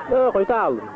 Хойутааллым.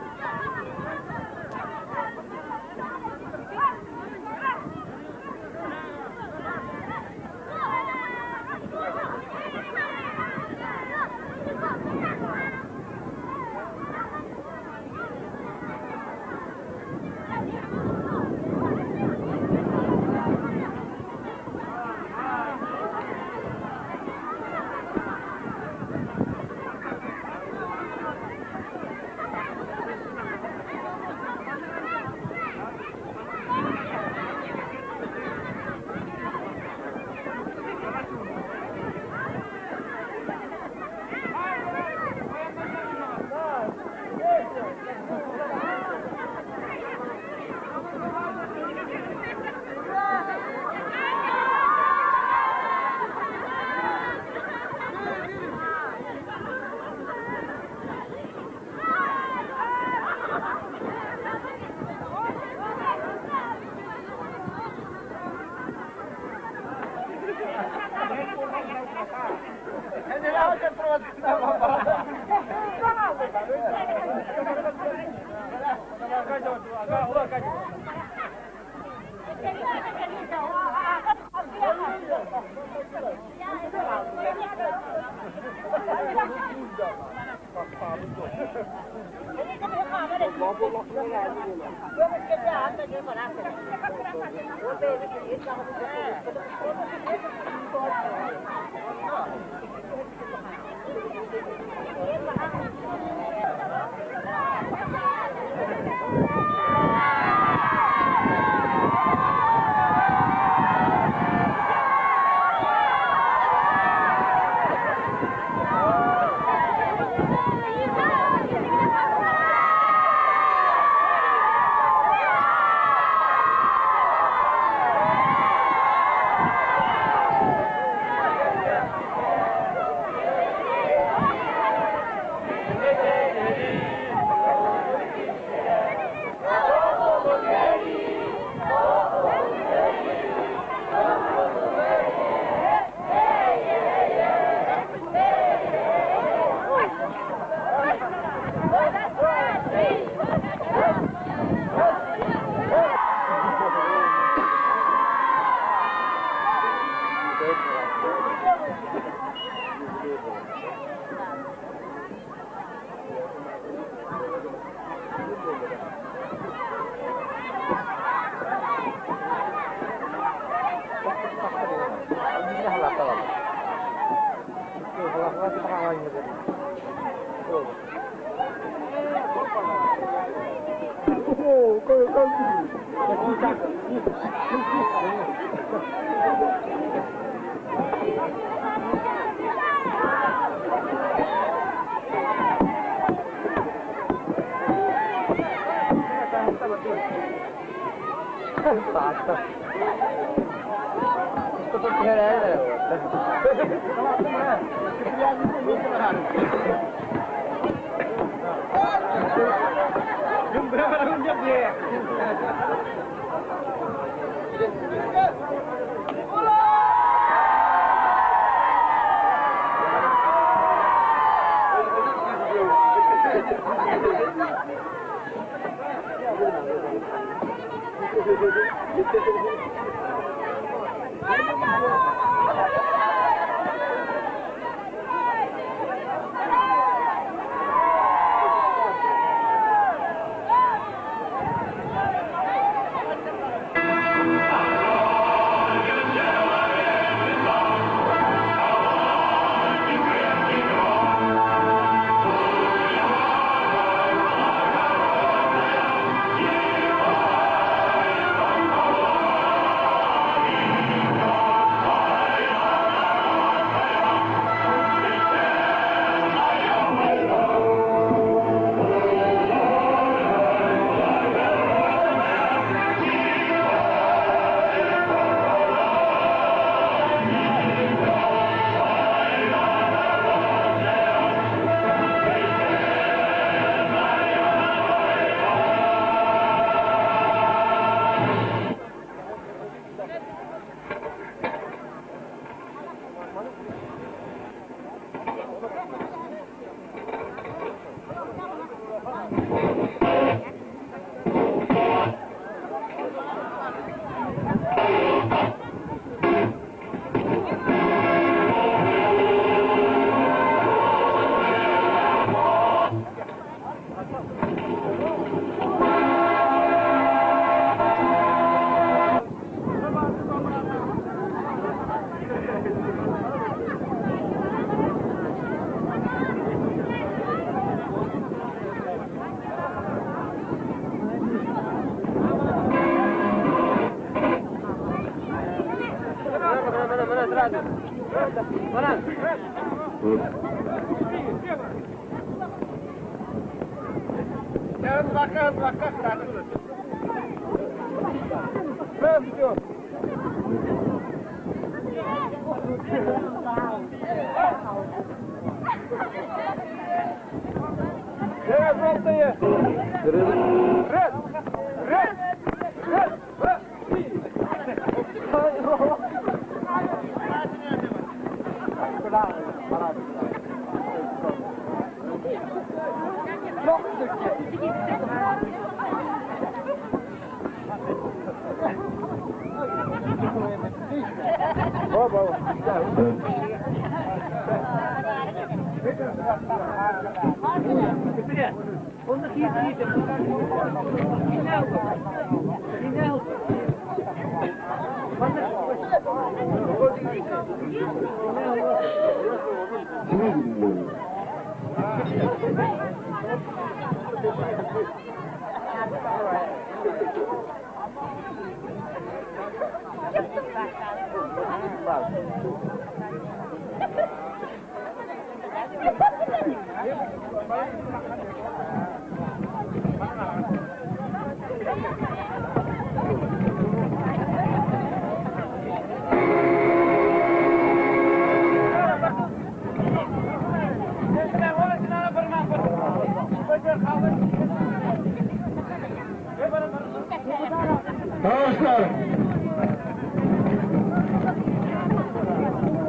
Arkadaşlar,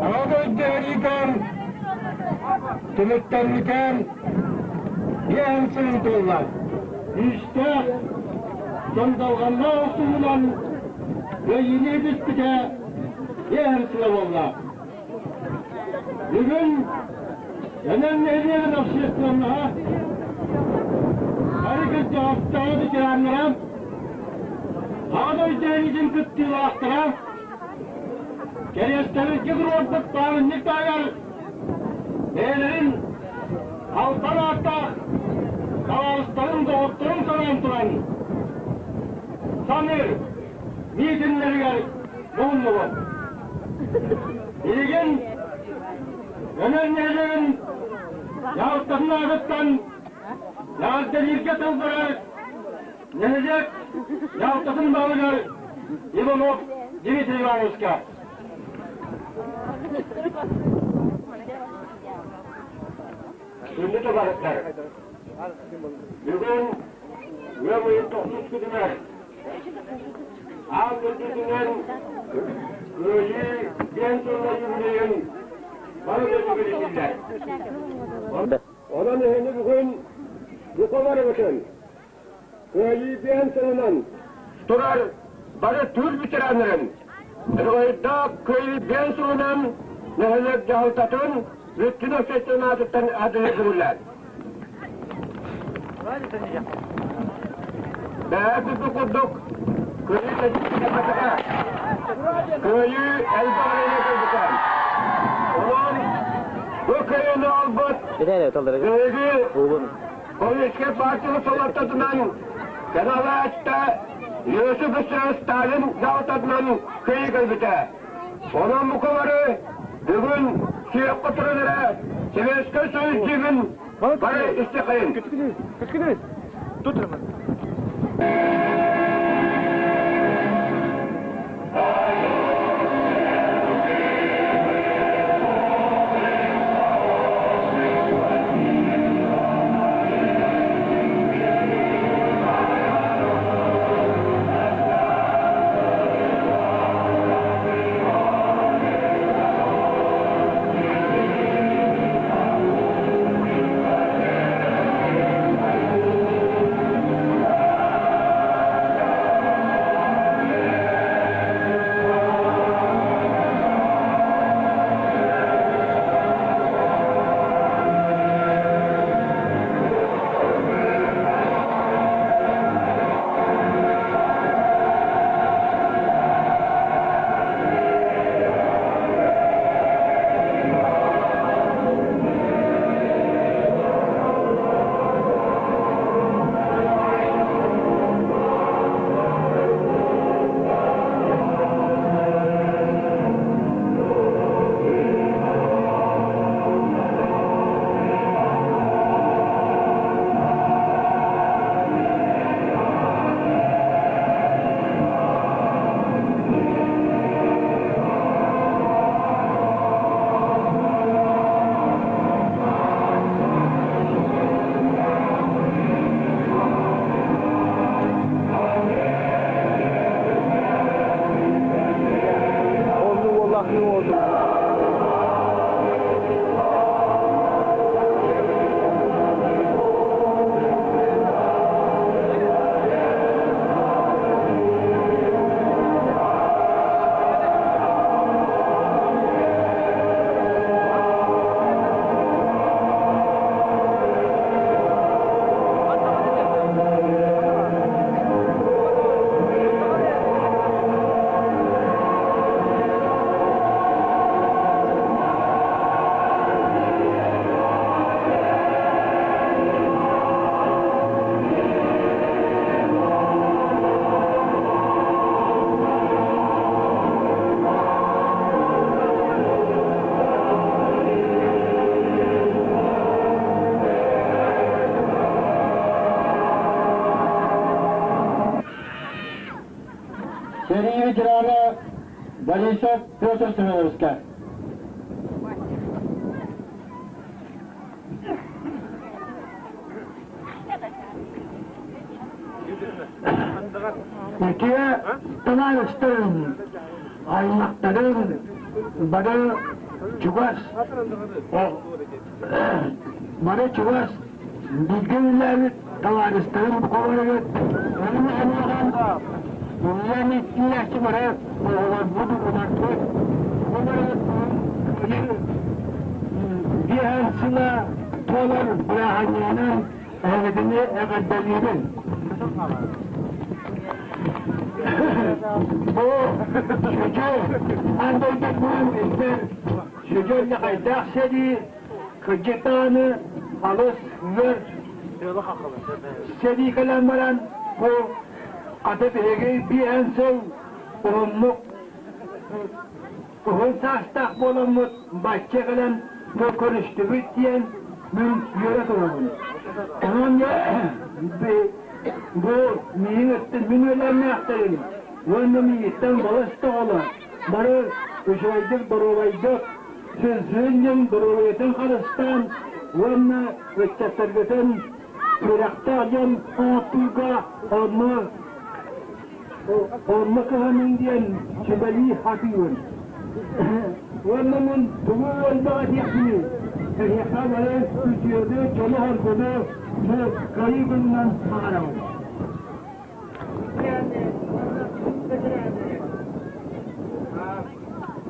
Аҕа түмүктэммитэ диэн сырытыллар. Күүстээх, сандалҕаннаах охсуһунан кыайыыны түспүтэ диэн сыла буолла. Бүгүн Өнөн нэһилиэгин общественноһа бары кырдьаҕастаах ветераннара, Аҕа дойду сэриитин кыттыылаахтара кэриэстэбилгэ туруорбут паамынньык таһыгар бэйэлэрин албан ааттаах табаарыстарын, доҕотторун санаан туран саныыр миитиннэригэр муһуннубут. Билигин Өнөр нэһилиэгин дьаһалтатын аатыттан эҕэрдэлииргэ тыл барар нэһилиэк дьаһалтатын баһылыгар Иванов Дмитрий Ивановичка. Күндү табаһыттар, бүгүн ыам ыйын тохсус күнүгэр Аан дойдутунан Кыайыы диэн сылла юбилейын бары дойду билиннилэр. Онон эһини бүгүн бука барыбытын Кыайыы диэн сылынан турар бары тыыл ветераннарын Өрөгөйдөөх Кыайыы диэн сылынан нэһилиэк дьаһалтатын бүттүн общественнай аатыттан адыһыгырыллар. Бэйэ курдук курдук Кыайыы кэлбэтэҕэ. Кыайыы элбэх эрэйгэ кэлбитэ. Онон бу кыайыыны ылбыт биһиги Коммунистическай партия салалтатынан Каналаачта Иосиф Сталин дьаһалтатынан кыайыы кэлбитэ. Онон мукалары бүгүн сүһүөххэ туран эрэ Советскай Союз дьиҥин бары истэхэйин. Сэрии ветерана Борисов Петр Семеновичка. Үтүө тылааныстарын, аймахтарын бары чугас, бары чугас бииргэ үлэлээбит табаарыстарын холоругут өрүн анааҕан үлэлээн иттиилээччи бары оҕолорбут уларбыт биэһэн сыла туолар бырааһынньыгынан эһигини эҕэрдэлиибин. Бу сүдү аан дойдутунан истэр сүдү хайдах сэрии кырдьыктааны алыс үөр сэрии кэлэн баран бу хата биһиги биэһэн сыл уһуннук уһун саастаах буоламмыт бачча кэлэн бу көрүстүбүт диэн мин үөрэ турабын. Онон бу миигин өттүн мин үөлээннээхтэрим уонна миигиттэн балыс тоҕолор бары үчүгэйдик доруобайдык сылдьын доруобуйатын харыстаан уонна ыччаттаргытын сүрэхтээх дьон оҥоттууга онно онно кыһаныҥ диэн сүбэлии сатыыбын. Уонна мин тугу элбэх этиэхпиний? Эһиэхэ бары үтүөнү, дьолу-соргуну бу Кыайыы күнүнэн баҕарабын.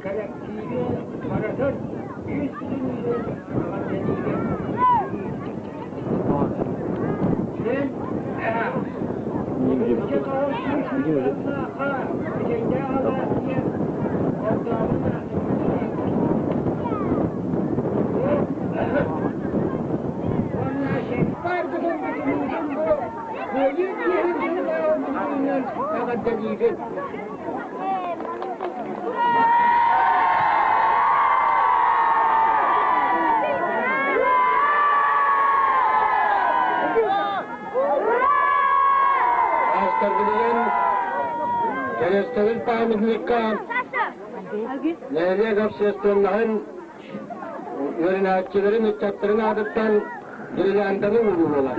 Кэлэктииби барытын үс бүтүннүү эҕэрдэлиибин. Син Эҕэрдэлиибин. Астаргытынан кэрэстэбил памятникка нэһилиэк общественноһын үөрэнээччилэрин ыччаттарын аатыттан гирлянданы угуулар.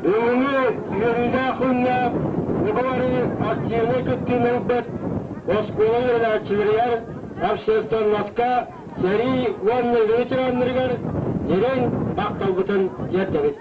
Бүгүҥҥү үөрүүлээх күҥҥэ бары активнай кыттыыны ылбыт оскуола үөрэнээччилэригэр, общественноска, сэрии уонна ветераннарыгар дириҥ махталбытын тиэрдэбит.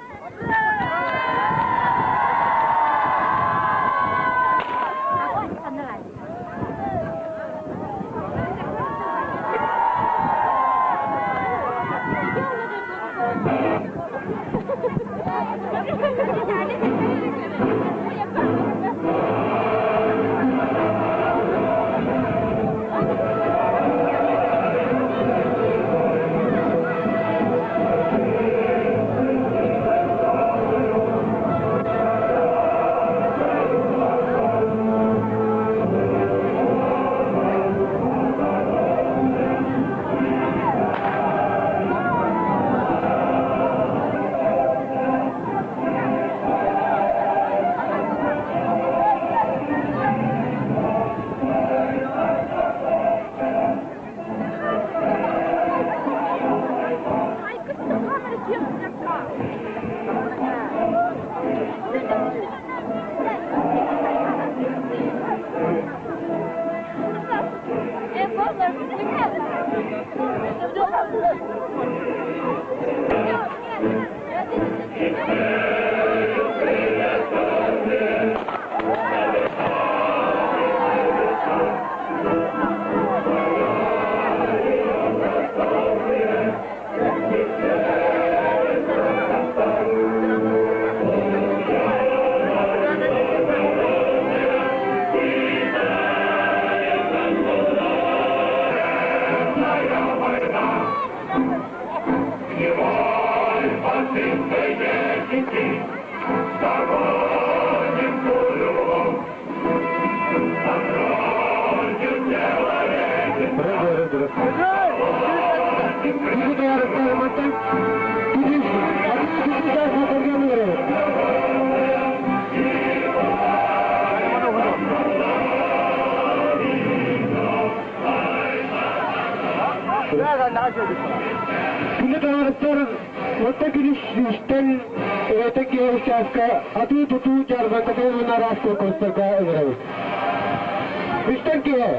Күнү таһаарыттар отта күнүс үстэн өтө киһи участка атыы-тутуу дьаарбаҥкатын уонна араас конкурстарга ыҥырабыт. Үстэн киһи.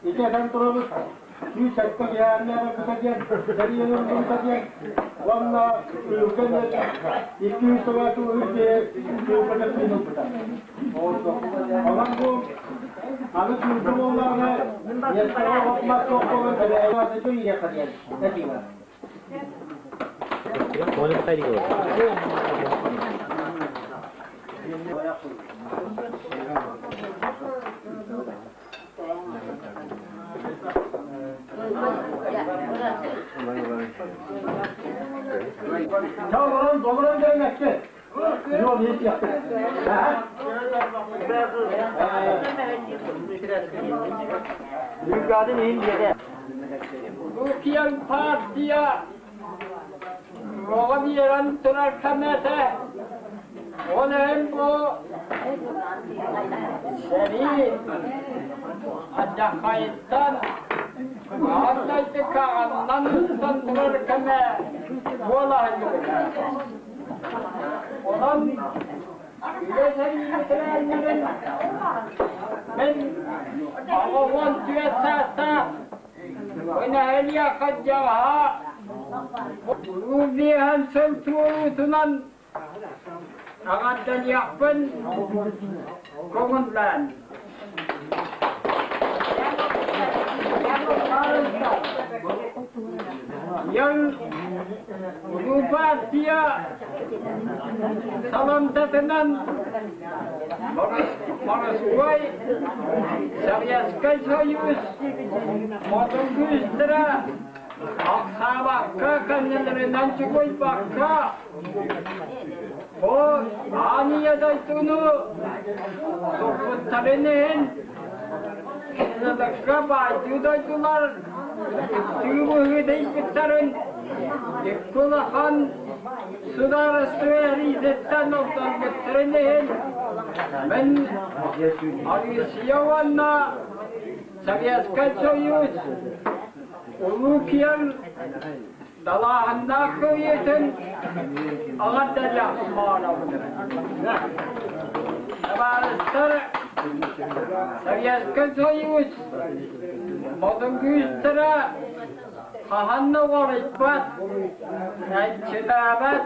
Ити этэн турабыт, 107 киһи барбыта диэн, сэрии ылбыта диэн, уонна тыылга 200 сылга киһи тыылга кыттыыны ылбыта. Онон бу аны тыылга буоллаҕына, миэстэҕэ от-мас суох буолан бэлэҕэ иһиэххэ диэн этии бар. Толорон, толорон диэҥҥэккэ. Yok, Лукьян партия оҕо биэрэн турар кэмэтэ. Ол иһин бу сэрии алдьархайыттан аан дойду хаҕаннан устан турар кэмэ буола сылдьыбыта. Онон үлэ сэрии бэтэрээннэрин мин 84 саастаах Ынахылыйа Улуу биэһэн сыл туолуутунан аҕарданыахпын көҥүллээн. Ян Улуу партия саламтатынан Москвай Советскай Союз хотун күүстэрэ ахсаабакка, кэннилэринэн чугуйбакка, бу аан ийэ дойдуну туппуттарын иһин кинилэргэ баайдыы дойдулар тыы быһыытыйбыттарын икки улахан судаарыстыба эриититтэн ордорбуттарын иһин мин Россия уонна Советскай Союз улуу киэҥ далааһыннаах кыайыытын аҕардаллаахпын баҕарабын. Табаарыстар, Советскай Союз модун күүстэрэ хаһан да уларыйбат, энчилээбэт,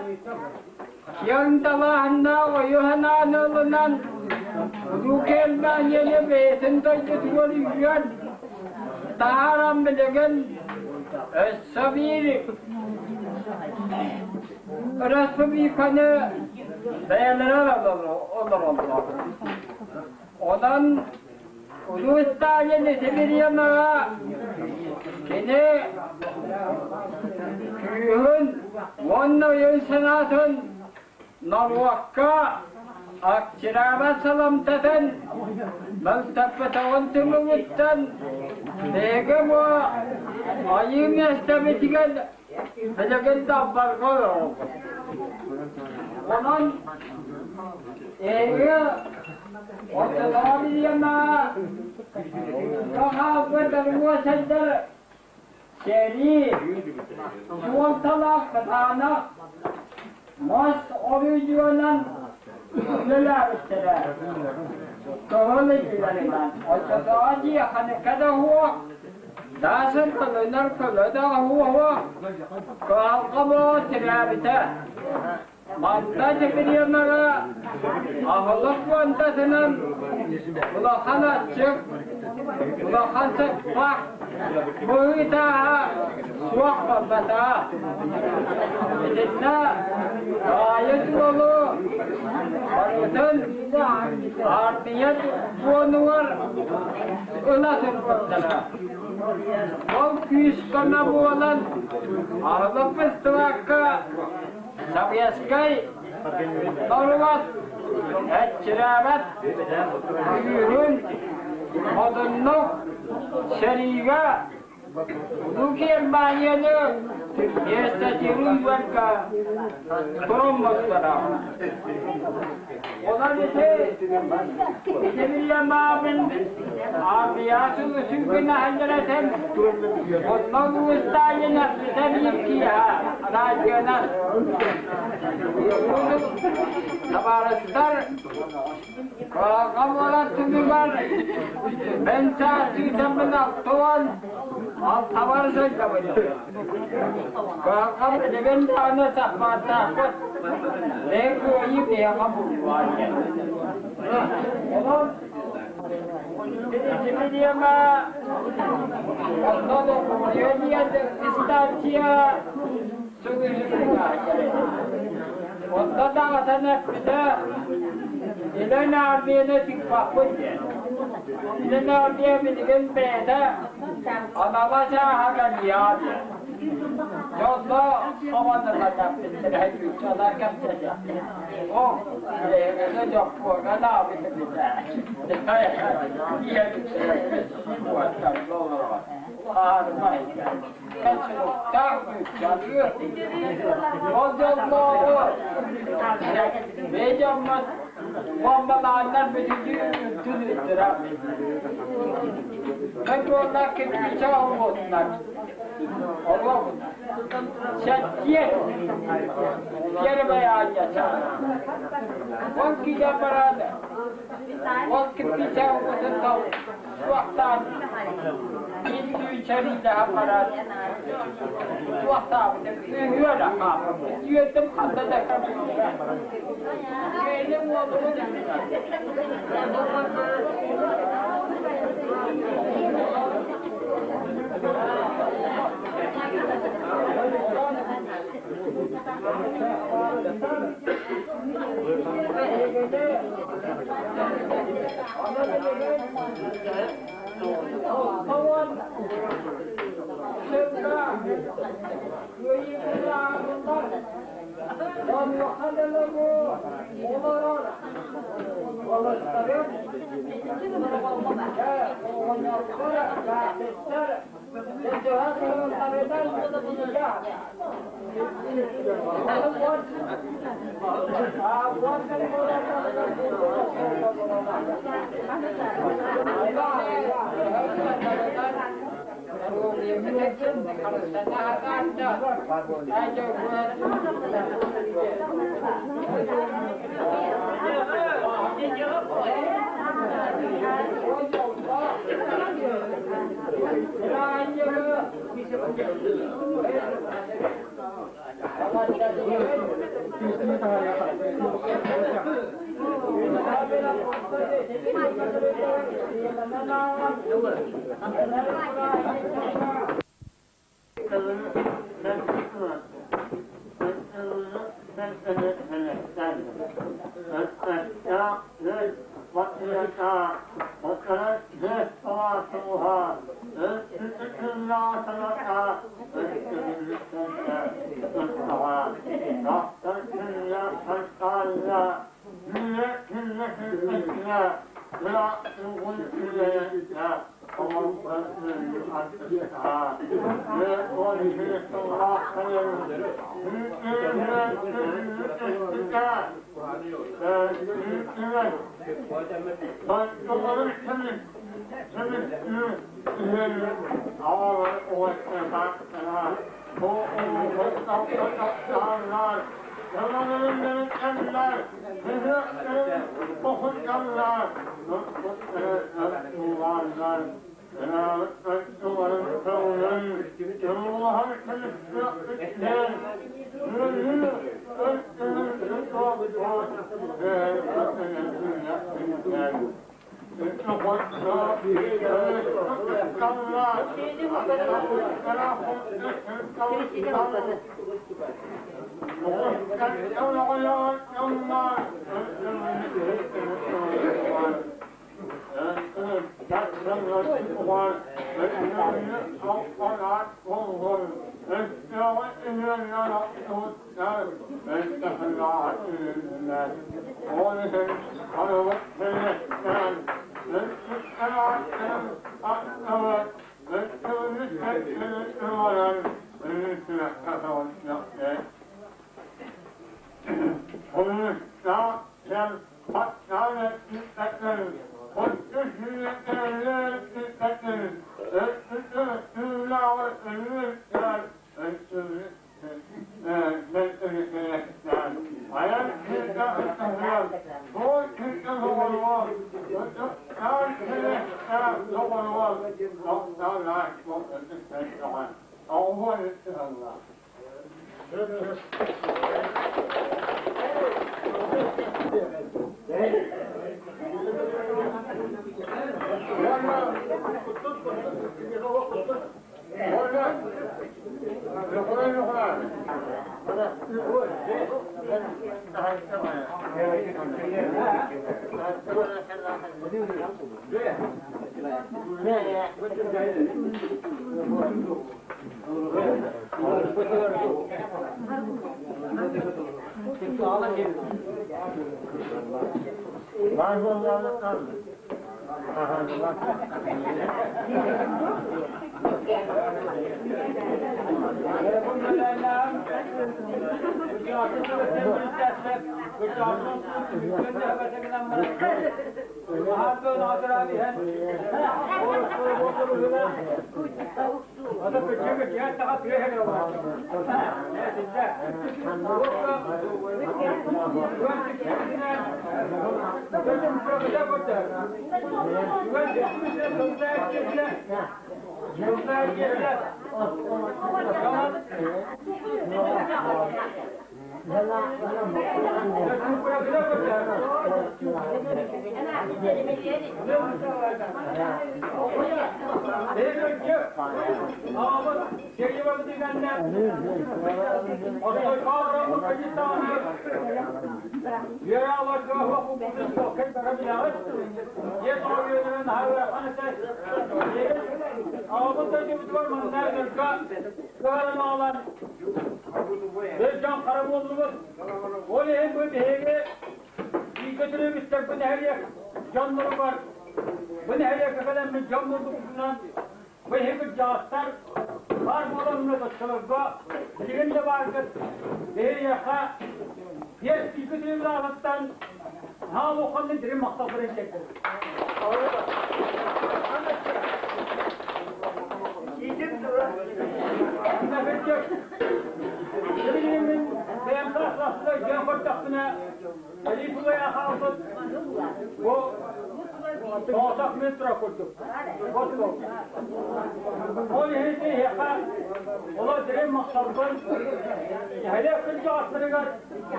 киэҥ далааһыннаах ойу-санааны ылынан, Улуу Германияны бэйэтин дойдутугар үүрэн таһааран билигин өссө биир республиканы бэйэлэрэ олороллор. Онон Улуу Сталин ити бириэмэҕэ кини күүһүн уонна өйүн-санаатын норуокка Акчираабат саламтатын мөлтөппөтөҕүн түмүгүттэн биһиги бу айыы миэстэбитигэр билигин далбарга олоробут. Онон эһиги ортотоҕо бириэмэҕэ хаалбыт дорогуосайдар сэрии суолталаах кытаанах мас орүдьуонан үлэлээбиттэрэ. Көһөн ыйыыларынан оччотооҕу дьиэхэнэкэ да суох, даасыр көлөнөр көлө да суоҕа, кыһалҕа бөҕө тирээбитэ. Манна бириэмэҕэ аһылык пуондатынан улахан аччык, улахан сыппах быһыы-тааһа суох буолбатаҕа. Итиннэ баайы суолу барытын аармыйа пуонугар ыла сыппыттара. Ол күүс көмө буолан аһылык быстыбакка Советскай норуот эччирээбэт күүһүн модуннук сэриигэ Улуу Германияны миэстэтигэр туроммуттара. Онон ити Итибиллэмаабын армиясын үсүгүн аһанньаратан онно Сталин аппыта биир киэһэ радионан табаарыстар Кыһалҕа түмүгэр мин саастыытаммын 66-бар сылдьабын. Кыһалҕам билигин даҕаны сахпааттаахпыт. Бэйэ кыайыы биһиэхэ буолуо диэн. Онон ити онно диэн станция Онно даҕатан эппитэ, Илин армияны тыыппаппын диэн. Илин армия билигин бэйэтэ анала чааһа кэлиэҕэ диэн. Дьэ онно командалатаппыттара нууччалар кэпсэтиэхтэрэ. О, эһигини дьоппуоҥҥа наабытым этэ. Аармай. Ол дьоллооҕу бэйдьоммут бомбалааннар бүтүннүү үлтүн ыыттыра. Хойуонна кирпиичэ оҥуотунар. Оруобуна. Сэттиэ. Первая аанньа Он киирэн баран, ол кирпиичэ оҥуотун суохтаан Икки-үчэриилэһэн баран туохтаабытым үһүө хаалбыт. Үөтүм ханна да Кэлим уолугун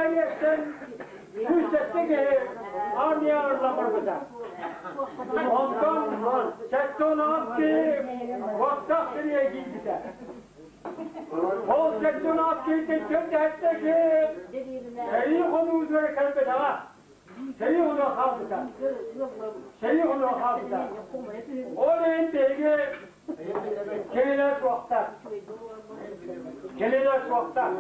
Нэһилиэктэн 107 киһи армияҕа барбыта. Онтон 76 киһи уоттаах сэриигэ киирбитэ. Ол 76 киһиттэн 47 киһи сэрии хонуутугар кэлбэтэҕэ. Сэрии хонууга хаалбыта. Сэрии хонууга хаалбыта. Ол иһин биһиги кинилэр суохтар. Кинилэр суохтар.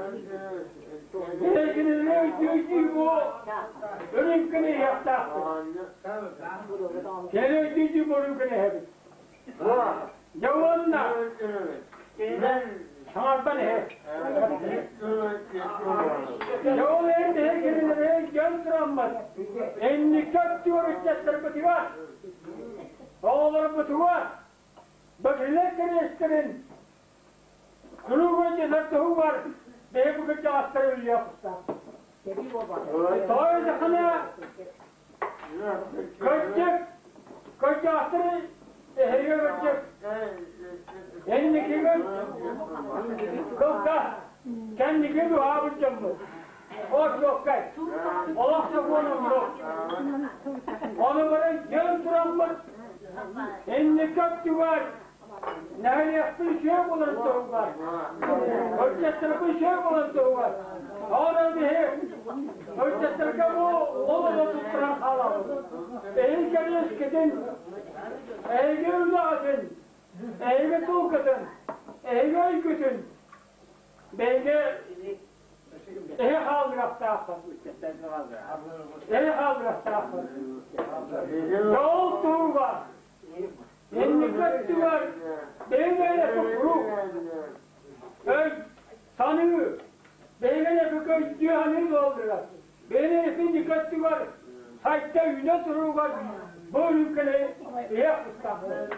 Кинилэри өйдүү бу өрүҥкүнү иһиэхтээхпит. Кинилэри өйдүү бу өрүҥкүнү иһэбит. Дьэ уонна саҥардан иһэ. Дьэ ол иһин биһиги кинилэри өйдөөн тураммыт, инники өттүгэр ыччаттарбытыгар, оҕолорбутугар бакилер кэриэстэрин куруук өйдөтөр туһугар биһиги бу кырдьаҕастары үллүөх тустаахпыт. Тоҕо диэтэххинэ, кырдьык, кырдьаҕастары эһиги кырдьык инникигин кылгас, кэнникин уһаабыт дьоммут. О, чуоккай. Олох сокуон оннук. Ону баран дьон тураммыт инники өттүгэр нэһилиэкпин үчүгэй буоларын туһугар, ыччаттарбын үчүгэй буоларын туһугар, ону биһи ыччаттарга бу олоҕу туттаран хаалабыт. Эһиги кэриэскитин, эһиги үлэҕитин, эһиги тылгытын, эһиги өйгүтүн биһиги эһи хаалларыахтаахпыт. Эһи хаалларыахтаахпыт. Ол туһугар инники өттүгэр бэйэ-бэйэлэргэ куруук өй саныы, бэйэ-бэйэлэргэ өйдүү саныы буоллулар. Бэйэ-бэйэлэргэ инники өттүгэр сайда үүнэ туругар бу үрүҥкэни иһиэх тустаахпыт.